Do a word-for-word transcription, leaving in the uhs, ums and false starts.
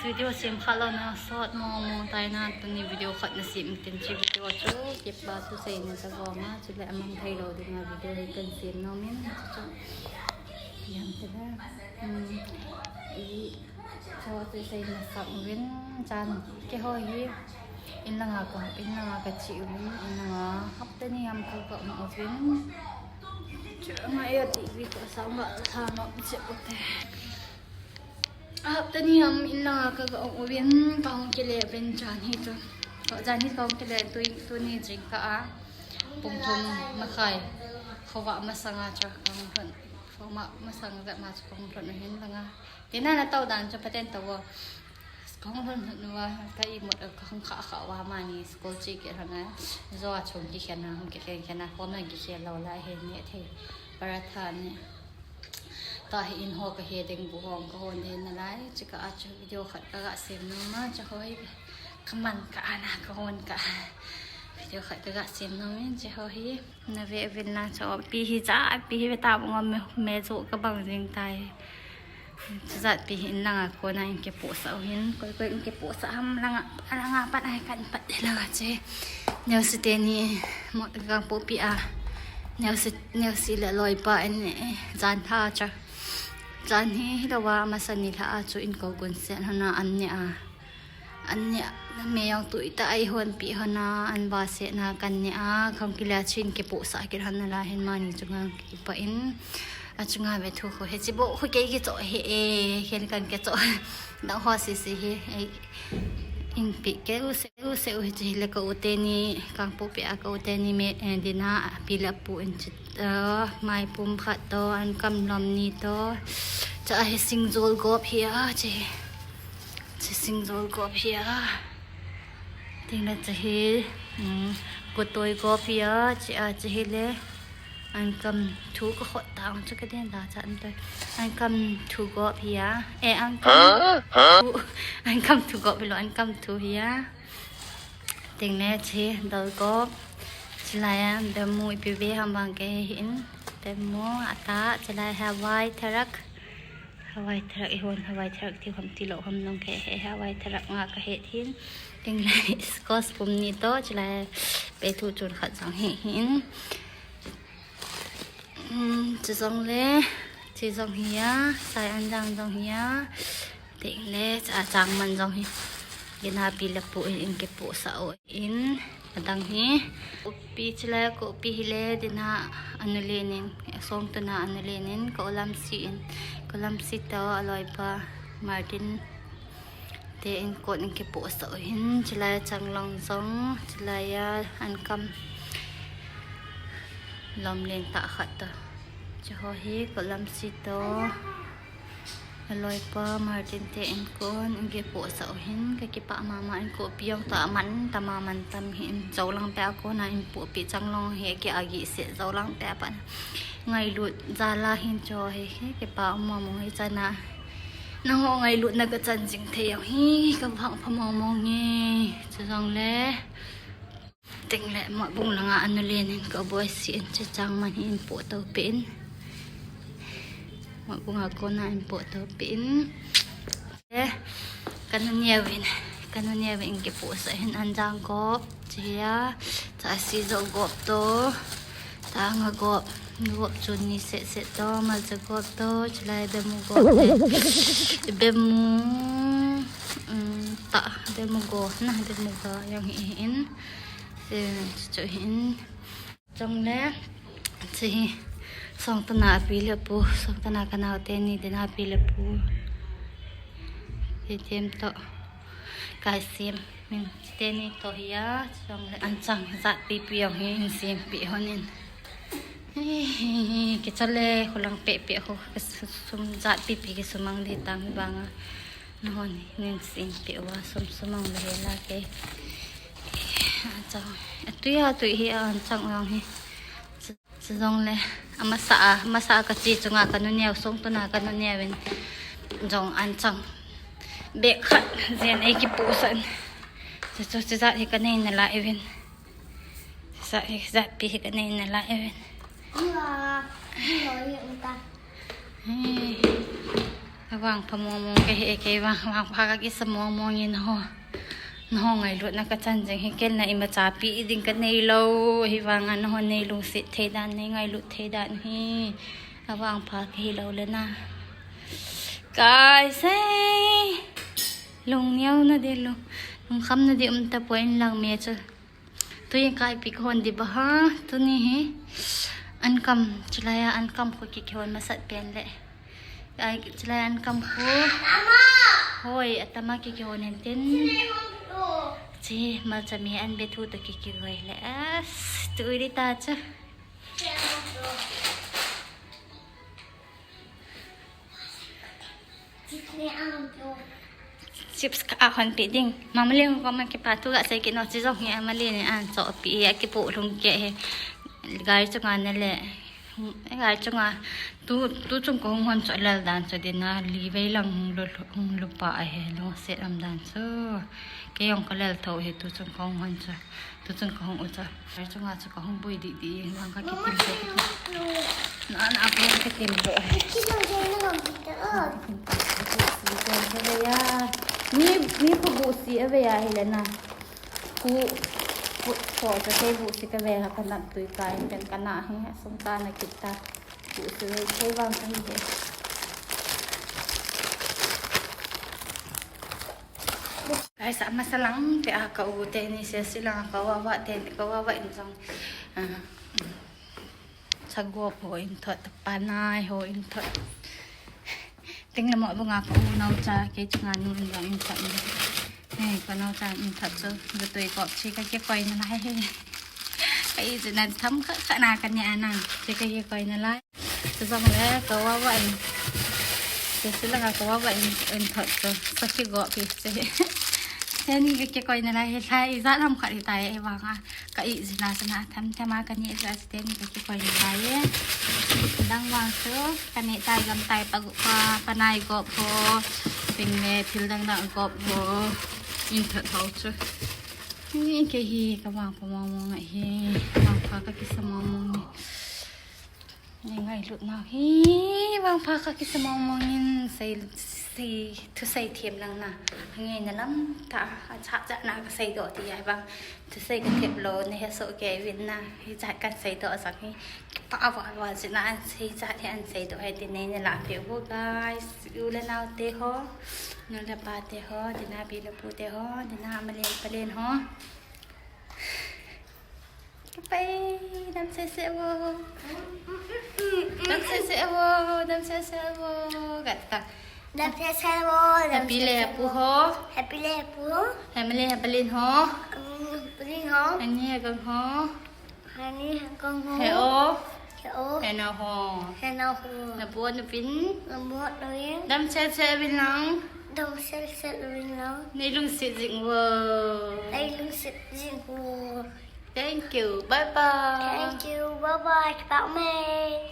Video sem kha lou na sot mo mo tai na, tuni video khat na sem tin, chi video chu kipa chu sei na ta go ma, chu le amang thei lou ding a video hi kan sem nom in, chu chu. Yam te da. Hmm. I cho chu sei na sa uvin, chan ke ho hi. In langa ka, in langa ka chi uvin, in langa hapta ni ham ka ka um uvin. Chu nga ya ti vi ko sa nga tha no che ko te. Hapta ni ham in langa ka ka um uvin, ka hung kile uvin jan hi chu. Jan hi ka hung kile tu, tuni jingkah a. Pung thum makhai. Khovah masanga chu ka hung lhun. Khovah masanga ka ma chu ka hung lhun hin langa. Tina na tau dan chu paten tau. Ka hung lhun lhun uva, ka imut, ka hung kha kha uva mani school chi ke hanga. Zo a chung kikhen a, hung kikhen khen a, hom lang kikhel lou lai he ni thei. Paratha ni. Tua hi in ho ka he ding bu hong ka hon de na lai, chi ka a chu video khat ka ga sem nom a, chi ho hi ka man ka ana ka hon ka. Video khat ka ga sem nom in, chi ho hi. Na ve uvin lang chu pi hi ja, pi hi ve ta bu ngam me, me jo ka bang jing tai. Chu jat pi hi in langa kona in kipohsah u hin, koi koi in kipohsah ham langa, langa pat ai kan pat de langa che. Neo si teni mo Kangpokpi a. Neo si, neo si le loipa in, eh, jan tha cha. Jan hi, hi lou a, masa ni lha a chu in ko gun se hana an ne a. An ne a, me jong tu ita ai hon pi hana, an ba se na kan ne a, khang kila chin kipohsah kit hana la hin mani chunga kipa in. A chunga ve thu khu he chi bo khu kei kicho he e, khen kan kicho. Dang ho si si he, e, in pi ke u se, u se u he chi le ka u teni, Kangpokpi a ka u teni me, e, dina, pi le pu in chi, a, mai pum khat to, an kam lom ni to. Cha he sing jol gop hi a, chi. Chi sing jol gop hi a. Ting le chi hi, um, kotoi gop hi a, chi a, chi hi le. An kam thu ka khot tang chu ka den da cha an toi. An kam thu gop hi a. E, an kam thu, an kam thu gop hi lo, an kam thu hi a. Ting le chi dal gop. Chi lai a, bemu ipi ve ham bang ke hin. Bemu ata, chi lai hawai tharak. Hawai tharak i hon, hawai tharak ti hom ti lo hom nong ke he, hawai tharak nga ka he thin. Ting lai squash pum ni to, chi lai pe thu chun khat jong he hin. Um, chi jong le, chi jong hi a, sai an jang jong hi a. Ting le, cha chang man jong hi. Gina pi le pu in, in kipohsah u. In, adang hi. Kopi chi le, kopi hi le, dina anu lenin, song tuna anu lenin, ka u Lamsi in, ka u Lamsi to, a loipa, Martin, te in kot in kipohsah u hin, chi lai a chang long jong, chi lai a an kam lom len ta khat to. Chi ho hi, ka u Lamsi to. A loipa Martin te in kon in kipohsah u hin ka kipah mama in, kopi jong ta man tam a man tam hin, jo lang pe a kona in pohpi chang long hi ki agi se jo lang pe a pan ngailut jal a hin cho hi, hi kipah mama hi chana. Nangho ngailut na ka chan jing thei jong hi ka vang pha mama nge. Chu jong le. Ting le, Motbung langa anu lenin ka boi si in, chi chang man hi in poh to pe in. Motbung a kona in poh to pe in. Eh, ka nu neo in, ka nu neo in kipohsah hin an jang gop, chi a, cha si jo gop to, ta nga gop, gop chun ni set set to, malcha gop to, chi lai bemu gop le, bemu, um, ta, bemu go, na, bemu go, jong hi in. Chu, chu hin. Chong le, chi hi, song tana pi le pu, song tana ka nao teni, tena pi le pu. Hi tem to, kai sem, min teni to hi a, chong le, an chang, jat pi pi jong hi, in sem pi hon in. Hi, hi, hi, kicha le, khulang pe pe ho, ka su-, sum jat pi pi ki sumang di tang banga. Nahon nin sin pe uva sum sumang le hela ke. Achang. Atui a tui hi a an chang uang hi. Chu, chu jong le. Amasa a, amasa a ka chi chunga ka nu neo song tuna ka nu neo in. Jong an chang. Bek khat jen ei kipohsah in. Chu, chu, chu jat hi ka nei na lai uvin. Sa, sa pi hi ka nei na lai uvin. Ni wa, ni lo ye uta. Hey. Vangpha mong mong kahi e, kei vang, vangpha kakisa mong mong in ho. Nangho ngailutna kachan jing hi, ken na imacha pi ding kanei lou, hivang a nangho nei lungset thei dan, nei ngailut thei dan hi. Avangpha kahi lou le na. Kai sei. Lung neo na di lung. Lung kham na di um tapoi in lang me chu. Tui kai pi kahon di ba ha, tuni hi. Ankam, chulai a ankam khu kikihon masat pen le. Ai, chulai a ankam khu. Hoi, atama kikihon en tin. Chi, malcha mi an be thu to kikihoi le. As, tui di ta chu. Chips ka ahon pi ding. Mama le ko ma kipa thu ga sei kino chi jong hi ama le ni an cho pi a kipu lung ke he. Gai chunga na le. Gai chunga tu, tu chung ko hung hon cho lel dan cho dina li vei lang hung lu, hung lu pa a he lungset um dan cho. Kei jong kalel tho he tu chung ko hung hon cho. Tu chung kahung u cha. Gai chunga chu kahung bui di di, vang kakitim jo. Na, na, vang kakitim jo. Kilo jai na long kita, oh. Si pen sa ve ya. Ni, ni ko bu si a ve ya hi le na. Ku, ku, ko sa ke bu si ka ve ha ka nap tui kai pen ka na hi, sung ta na kita. Bu si ve ke vang ka hi ke. Ai, sa masa lang te a ka u te ni se si lang ka wa wa te, ka wa wa in jong. Ah, sa go po in thot, panai ho in thot. Ting le mo bunga ka u nau cha, ke chunga nu in jong in thot. Ni, ka nau cha in thot chu, bu tui ko chi ka ke koi na lai he. Ka i chu na tham kha kha na ka ni ana, che ka ke koi na lai. Chu jong le, ka wa wa in. Chu si langa ka wa wa in, in thot chu. Sa ki go pi chu. Teni ka kikoi na lai hi lai, ijat ham khat hi tai e vang a. Ka i jina jina tham tham a ka ni ja si teni ka kikoi na lai e. Dang vang chu, ka ni tai gam tai pa gu pa, pa nai go pho. Ting le, thil dang dang go pho. In thot ho chu. Ni ke hi, ka vangpha mong mong a hi. Vangpha kakisa mong mong ni. Nei ngailut nau hi, vangpha kakisa mong mong in sei, sei, thusei them lang na. Ngai na lam ta, a cha cha na ka seidoh ti a vang. Thusei ka them lou, nei he so ke vin na. Hi cha ka seidoh sang hi. Pa wa wa si na an sei cha he an seidoh he ti nei na la pe ho guys. U le nau te ho, nu le pa te ho, dina pi le pu te ho, dina malen palen ho. Kapai, dam sese vo. Dam sese vo, dam sese vo. Gata. Dam sese vo, dam sese vo. Happy le pu ho. Happy le pu ho. Family happy ho. Happy ho. Ani agang ho. Ani agang ho. He o. He o. He na ho. He na ho. Na bu na pin. Na bu na pin. Dam sese vin lang. Dam sese vin lang. Nei lungset jing vo. Nei lungset jing vo. Thank you. Bye bye. Thank you. Bye bye. Pak mei.